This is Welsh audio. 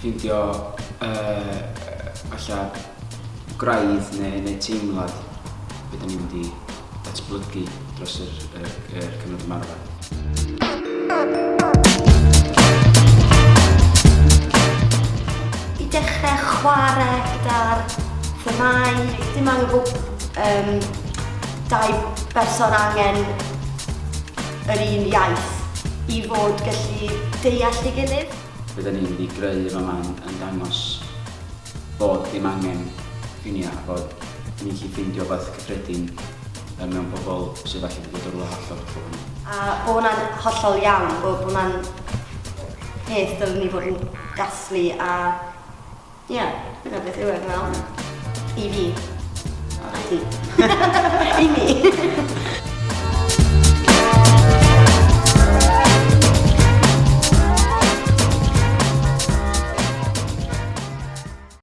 Ffeindio uh, falle graidd neu, neu teimlad be da ni'n mynd i datblygu dros yr, yr, yr cyfnod ymarfer. I dechrau chwarae gyda'r themâu, dim angen bod um, dau berson angen yr un iaith i fod gallu deall ei gilydd. Be da ni'n mynd i greu yn fama yn, yn dangos bod ddim angen ffiniau a bod ni'n gallu ffeindio wbath cyffredin yy mewn pobl sydd falle 'di dod o rywle hollol hollol wahanol. A bod hwnna'n hollol iawn, bod hwnna'n peth dylwn ni fod yn dathlu a ie, dyna beth yw e, dwi'n meddwl. I fi. A ti. I mi.